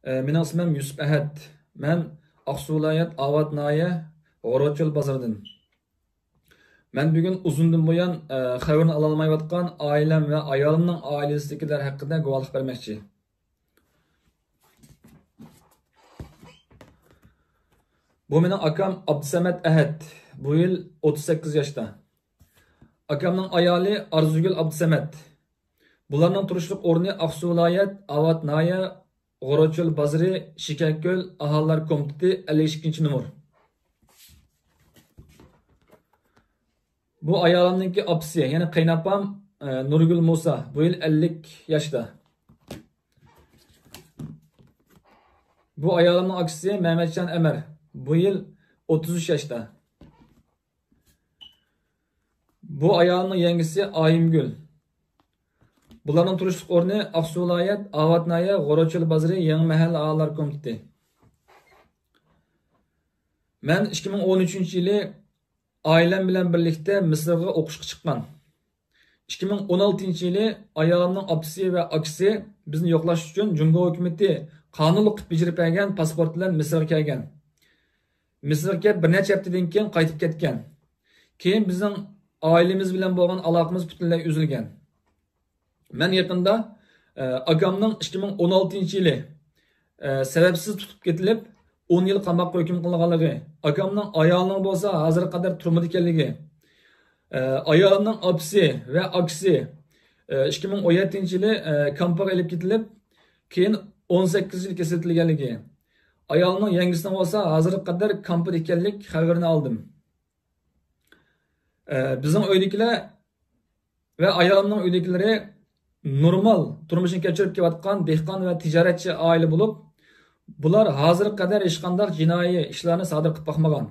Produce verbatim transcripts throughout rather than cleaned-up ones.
ئە، مېنىڭ ئىسمىم يۈسۈپ ئەھەت. مەن ئاقسۇ ۋىلايەت ئاۋات ناھىيە غورچىل بازىرىدىن. مەن بۈگۈن ئۇزۇندىن بۇيان، ئە، خەۋىرىنى ئالالمايۋاتقان ئائىلەم ۋە ئايالىمنىڭ ئائىلىسىدىكىلەر ھەققىدە گۇۋاھلىق بەرمەكچى. بۇ مېنىڭ ئاكام ئابدۇسەمەت ئەھەت. بۇ يىل ئوتتۇز سەككىز ياشتا. ئاكامنىڭ ئايالى ئارزۇگۈل ئابدۇسەمەت. بۇلارنىڭ تۇرۇشلۇق ئورنى ئاقسۇ ۋىلايەت ئاۋات ناھىيە غورچىل بازىرى، شېكەركۆل، ئاھالىلەر كومىتېتى، ئەللىك ئىككىنچى نومۇر. بۇ ئايالىمنىڭكى ئاپىسى، يەنى قېيىنئاپام، ئە، نۇرگۈل مۇسا، بۇ يىل ئەللىك ياشتا. بۇ ئايالىمنىڭ ئاكىسى مەمەتجان ئەمەر، بۇ يىل ئوتتۇز ئۈچ ياشتا. بۇ ئايالىمنىڭ يەڭگىسى ئايىمگۈل. بۇلارنىڭ تۇرۇشلۇق ئورنى ئاقسۇ ۋىلايەت ئاۋات ناھىيە غورچىل بازىرى، يېڭى مەھەللە ئاھالىلەر كومىتېتى. مەن ئىككى مىڭ ئون ئۈچىنچى يىلى ئائىلەم بىلەن بىرلىكتە مىسىرغا ئوقۇشقا چىققان. ئىككى مىڭ ئون ئالتىنچى يىلى ئايالىمنىڭ ئاپىسى ۋە ئاكىسى بىزنى يوقلاش ئۈچۈن جۇڭگو ھۆكۈمىتى قانۇنلۇق قىلىپ بېجىرىپ بەرگەن پاسپورت بىلەن مىسىرغا كەلگەن. مىسىرغا كەپ بىر نەچچە ھەپتىدىن كېيىن قايتىپ كەتكەن. كېيىن بىزنىڭ ئائىلىمىز بىلەن بولغان ئالاقىمىز پۈتۈنلەي ئۈزۈلگەن. مەن يېقىندا، ئە، ئاكامنىڭ ئىككى مىڭ ئون ئالتىنچى يىلى، ئە، سەۋەبسىز تۇتۇپ كېتىلىپ، ئون يىل قاماققا ھۆكۈم قىلىنغانلىقى، ئاكامنىڭ ئايالىنىڭ بولسا ھازىرغا قەدەر تۈرمىدە ئىكەنلىكى، ئە، ئايالىمنىڭ ئاپىسى ۋە ئاكىسى، ئە، ئىككى مىڭ ئون يەتتىنچى يىلى، ئە، كامپىغا ئېلىپ كېتىلىپ، كېيىن ئون سەككىز يىل كېسىۋېتىلگەنلىكى، ئايالىمنىڭ يەڭگىسىنىڭ بولسا ھازىرغا قەدەر كامپىدا ئىكەنلىك خەۋىرىنى ئالدىم. ئە، بىزنىڭ ئۆيدىكىلەر ۋە ئايالىمنىڭ ئۆيدىكىلىرى نورمال تۇرمۇشنى كەچۈرۈپ كېلىۋاتقان دېھقان ۋە تىجارەتچى ئائىلە بولۇپ، بۇلار ھازىرغا قەدەر ھېچقانداق جىنايى ئىشلارنى سادىر قىلىپ باقمىغان.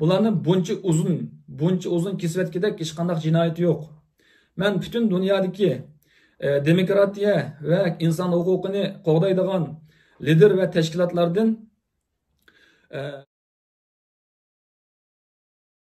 بۇلارنىڭ بۇنچە ئۇزۇن، بۇنچە ئۇزۇن كېسىۋەتكۈدەك ھېچقانداق جىنايىتى يوق. مەن پۈتۈن دۇنيادىكى، ئە، دېموكراتىيە ۋە ئىنسان ھوقۇقىنى قوغدايدىغان لىدېر ۋە تەشكىلاتلاردىن، ئە،